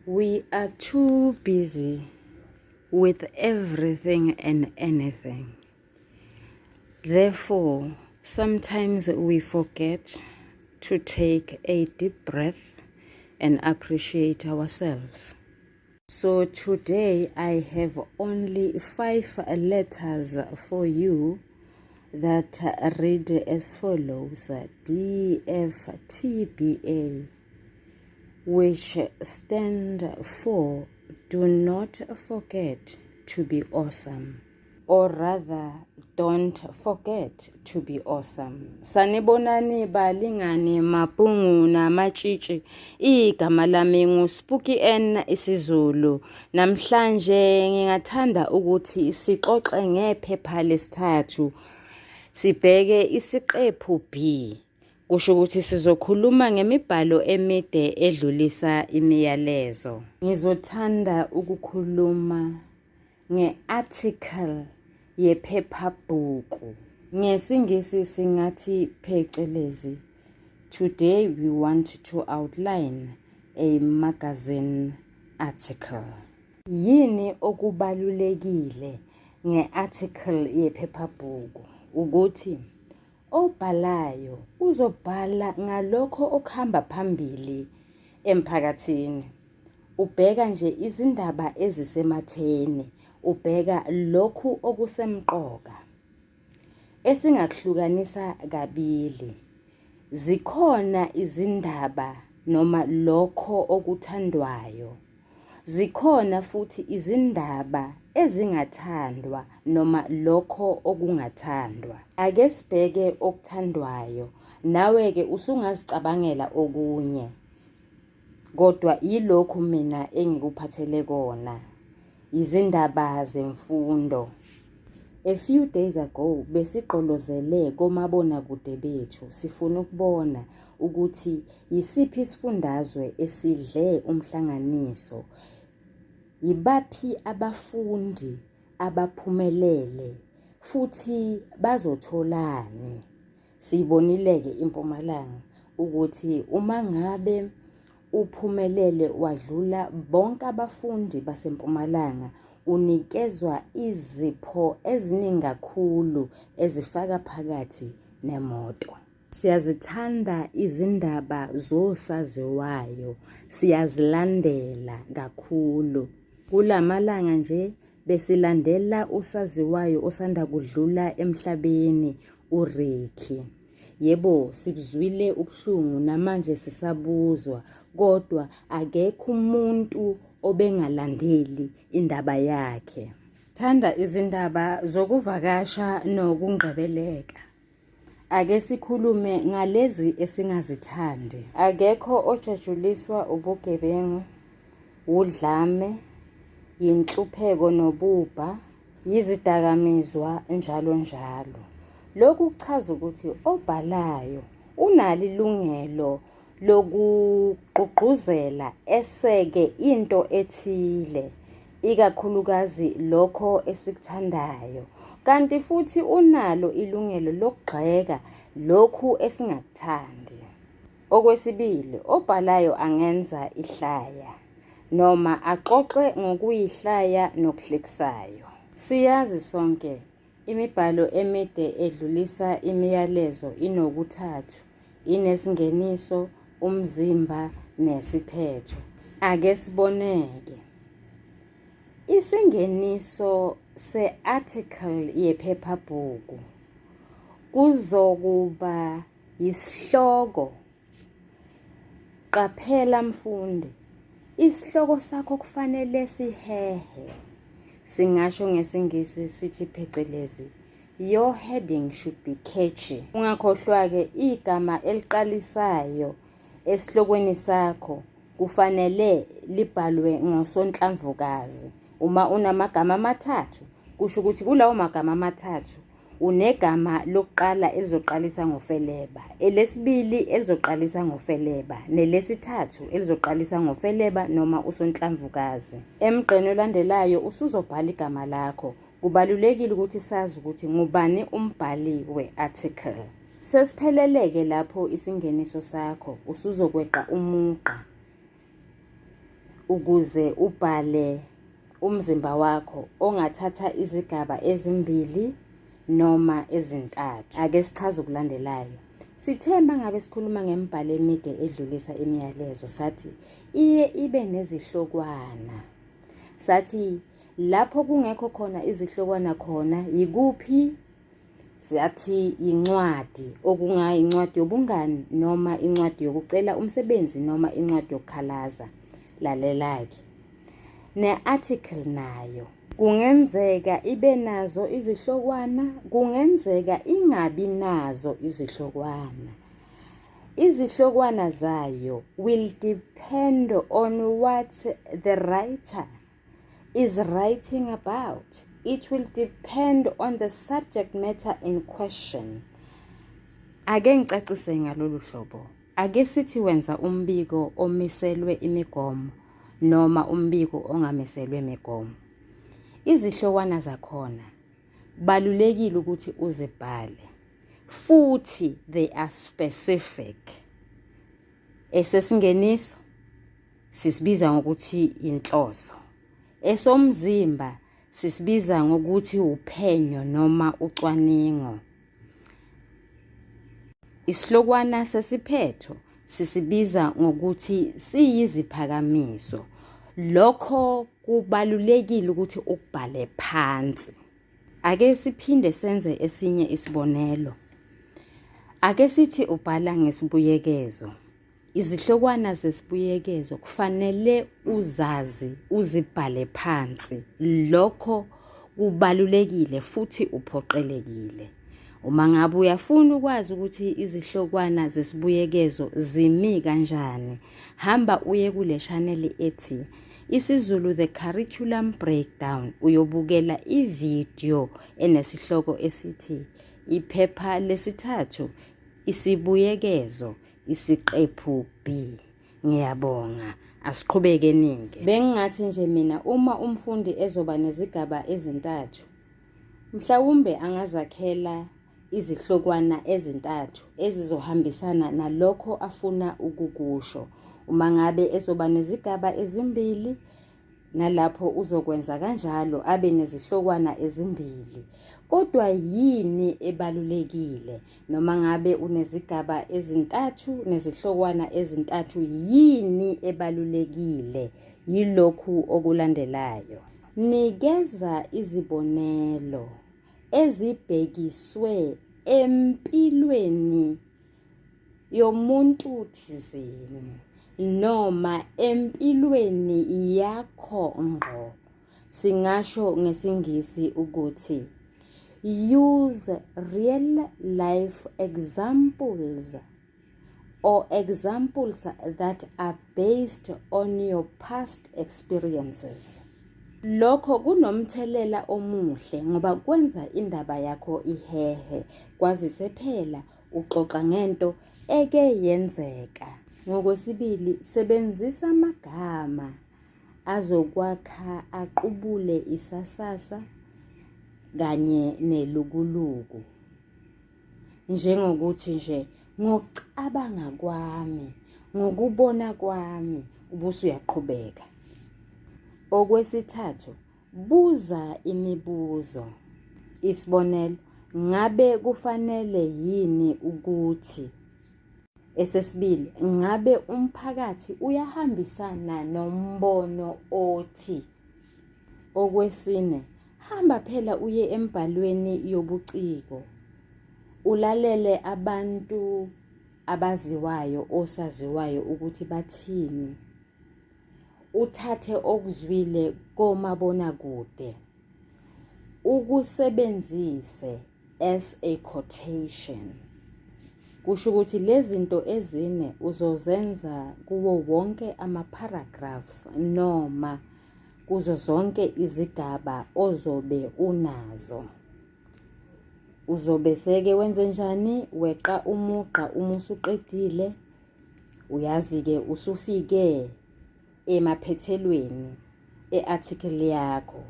We are too busy with everything and anything. Therefore, sometimes we forget to take a deep breath and appreciate ourselves. So today I have only five letters for you that read as follows: D F T B A, which stand for Do Not Forget to Be Awesome. Or rather, don't forget to be awesome. Sanibonani balingani, mapungu namatshitshi. Igama lami nguSpooky N isiZulu. Namhlanje ngingathanda ukuthi sixoxe ngephepha lesithathu. Sibheke isiqephu B. Kusho ukuthi sizokhuluma ngemibhalo emide edlulisa imiyalezo. Ngizothanda ukukhuluma nge-article yephephabhuku. NgesiNgisi singathi phecelezi, today we want to outline a magazine article. Yini okubalulekile nge-article yephephabhuku? Ukuthi obhalayo uzobhala ngalokho okuhamba phambili emphakathini. Ubheka nje izindaba ezisematheni, ubheka lokhu okusemqoka. Esingakuhlukanisa kabili. Zikhona izindaba noma lokho okuthandwayo. Zikhona futhi izindaba ezingathandwa noma lokho okungathandwa. Ake sibheke okuthandwayo, nawe-ke usungazicabangela okunye. Kodwa yilokhu mina engikuphathele kona. Izindaba zemfundo. A few days ago besigqolozele komabonakude bethu sifuna ukubona ukuthi yisiphi isifundazwe esidle umhlanganiso, yibaphi abafundi abaphumelele futhi bazotholani. Siyibonile-ke iMpumalanga ukuthi uma ngabe uphumelele wadlula bonke abafundi baseMpumalanga unikezwa izipho eziningi kakhulu ezifaka phakathi nemoto. Siyazithanda izindaba zosaziwayo, siyazilandela kakhulu. Kulamalanga nje besilandela usaziwayo osanda kudlula emhlabeni uRicky. Yebo, sibuzwile ubuhlungu namanje sisabuzwa, kodwa akekho umuntu obengalandeli indaba yakhe. Thanda izindaba zokuvakasha nokungqebeleka. Ake sikhulume ngalezi esingazithandi. Akekho ojatshuliswa ubugebengu, wudlame, yinhlupheko nobubha, yizidakamizwa njalo njalo. Lokhu kuchaza ukuthi obhalayo unalo ilungelo lokugqugquzela eseke into ethile, ikakhulukazi lokho esikuthandayo, kanti futhi unalo ilungelo lokugxeka lokhu esingakuthandi. Okwesibili, obhalayo angenza ihlaya noma axoxe ngokuyihlaya nokuhlekisayo. Siyazi sonke, imibhalo emide edlulisa imiyalezo inokuthathu, inesingeniso, umzimba nesiphetho. Ake siboneke. Isingeniso se-article yephephabhuku kuzokuba yisihloko. Qaphela mfundi, isihloko sakho kufanele sihehe. Singasho ngesiNgisi sithi phecelezi, your heading should be catchy. Ungakhohlwa-ke igama eliqalisayo esihlokweni sakho kufanele libhalwe ngosonhlamvukazi. Uma unamagama amathathu, kusho ukuthi kulawo magama amathathu unegama lokuqala elizoqalisa ngofeleba, elesibili elizoqalisa ngofeleba, nelesithathu elizoqalisa ngofeleba noma usonhlamvukazi. Emgqeni olandelayo usuzobhala igama lakho. Kubalulekile ukuthi sazi ukuthi ngubani umbhali we-article. Sesipheleleke lapho isingeniso sakho, usuzokweqa umugqa. Ukuze ubhale umzimba wakho ongathatha izigaba ezimbili noma ezintathu. Ake sichaze okulandelayo. Sithe mangabe sikhuluma ngemibhalo emide edlulisa imiyalezo sathi iye ibe nezihlokwana. Sathi lapho kungekho khona izihlokwana khona yikuphi Siyathi yincwadi okungayincwadi yobungani noma incwadi yokucela umsebenzi noma incwadi yokukhalaza. Lalela-ke. Ne-article nayo kungenzeka ibe nazo izihlokwana, kungenzeka ingabi nazo izihlokwana. Izihlokwana zayo will depend on what the writer is writing about. It will depend on the subject matter in question. Ake ngicacise ngalolu hlobo. Ake sithi wenza umbiko omiselwe imigomo noma umbiko ongamiselwe migomo. Izihlokwana zakhona balulekile ukuthi uzibhale futhi they are specific. Esesingeniso sisibiza ngokuthi inhloso. Esomzimba sisibiza ngokuthi uphenyo noma ucwaningo. Isihlokwana sesiphetho sisibiza ngokuthi siyiziphakamiso. Lokho kubalulekile ukuthi ukubhale phansi. Ake siphinde senze esinye isibonelo. Ake sithi ubhala ngesibuyekezo. Izihlokwana zesibuyekezo kufanele uzazi uzibhale phansi. Lokho kubalulekile futhi uphoqelekile. Uma ngabe uyafuna ukwazi ukuthi izihlokwana zesibuyekezo zimi kanjani, hamba uye kule shaneli ethi isiZulu The Curriculum Breakdown uyobukela ividiyo enesihloko esithi Iphepha lesithathu isibuyekezo isiqephu B. Ngiyabonga. Asiqhubekeninke. Bengingathi nje mina uma umfundi ezoba nezigaba ezintathu, mhlawumbe angazakhela izihlokwana ezintathu ezizohambisana nalokho afuna ukukusho. Uma ngabe ezoba nezigaba ezimbili, nalapho uzokwenza kanjalo abe nezihlokwana ezimbili. Kodwa yini ebalulekile? Noma ngabe unezigaba ezintathu nezihlokwana ezintathu, yini ebalulekile? Yilokhu okulandelayo. Nikeza izibonelo ezibhekiswe empilweni yomuntu thizeni noma empilweni yakho ngqo. Singasho ngesiNgisi ukuthi use real life examples or examples that are based on your past experiences. Lokho kunomthelela omuhle ngoba kwenza indaba yakho ihehe kwazise phela uxoxa ngento eke yenzeka. Ngokwesibili, sebenzisa amagama azokwakha aqubule isasasa kanye nelukuluku. Njengokuthi nje ngokucabanga kwami, ngokubona kwami, ubusuyaqhubeka. Okwesithathu, buza imibuzo. Isibonelo, ngabe kufanele yini ukuthi Esesibili, ngabe umphakathi uyahambisana nombono othi Okwesine, hamba phela uye embhalweni yobuciko, ulalele abantu abaziwayo osaziwayo ukuthi bathini, uthathe okuzwile komabonakude, ukusebenzise as a quotation. Kusho ukuthi lezi zinto ezine uzozenza kuwo wonke ama-paragraphs noma kuzo zonke izigaba ozobe unazo. Uzobe seke wenze njani? Weqa umugqa uma usuqedile. Uyazi-ke usufike emaphethelweni e-article yakho.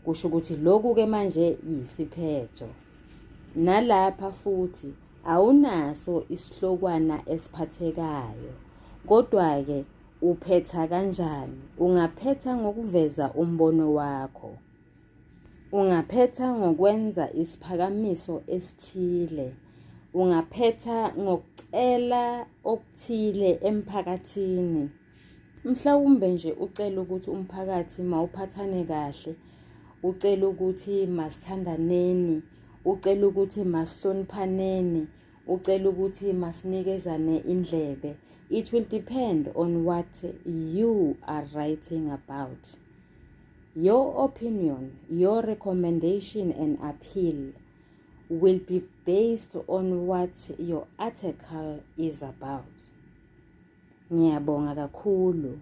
Kusho ukuthi lokhu-ke manje yisiphetho. Nalapha futhi awunaso isihlokwana esiphathekayo. Kodwa-ke Uphetha kanjani? Ungaphetha ngokuveza umbono wakho. Ungaphetha ngokwenza isiphakamiso esithile. Ungaphetha ngokucela okuthile emphakathini. Mhlawumbe nje ucela ukuthi umphakathi mawuphathane kahle, ucela ukuthi masithandaneni, ucela ukuthi masihloniphaneni, ucela ukuthi masinikezane indlebe. It will depend on what you are writing about. Your opinion, your recommendation and appeal will be based on what your article is about. Ngiyabonga kakhulu.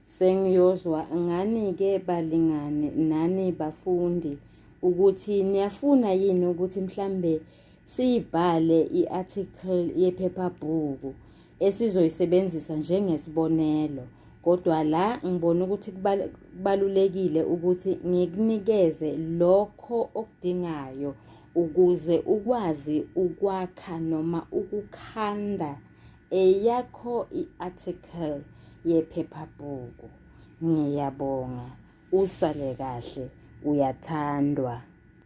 Sengiyozwa ngani-ke balingani nani bafundi ukuthi niyafuna yini ukuthi mhlambe siyibhale i-article yephephabhuku esizoyisebenzisa njengesibonelo kodwa la ngibona ukuthi kubalulekile ukuthi ngikunikeze lokho okudingayo ukuze ukwazi ukwakha noma ukukhanda eyakho i-article yephephabhuku. Ngiyabonga, usale kahle, uyathandwa.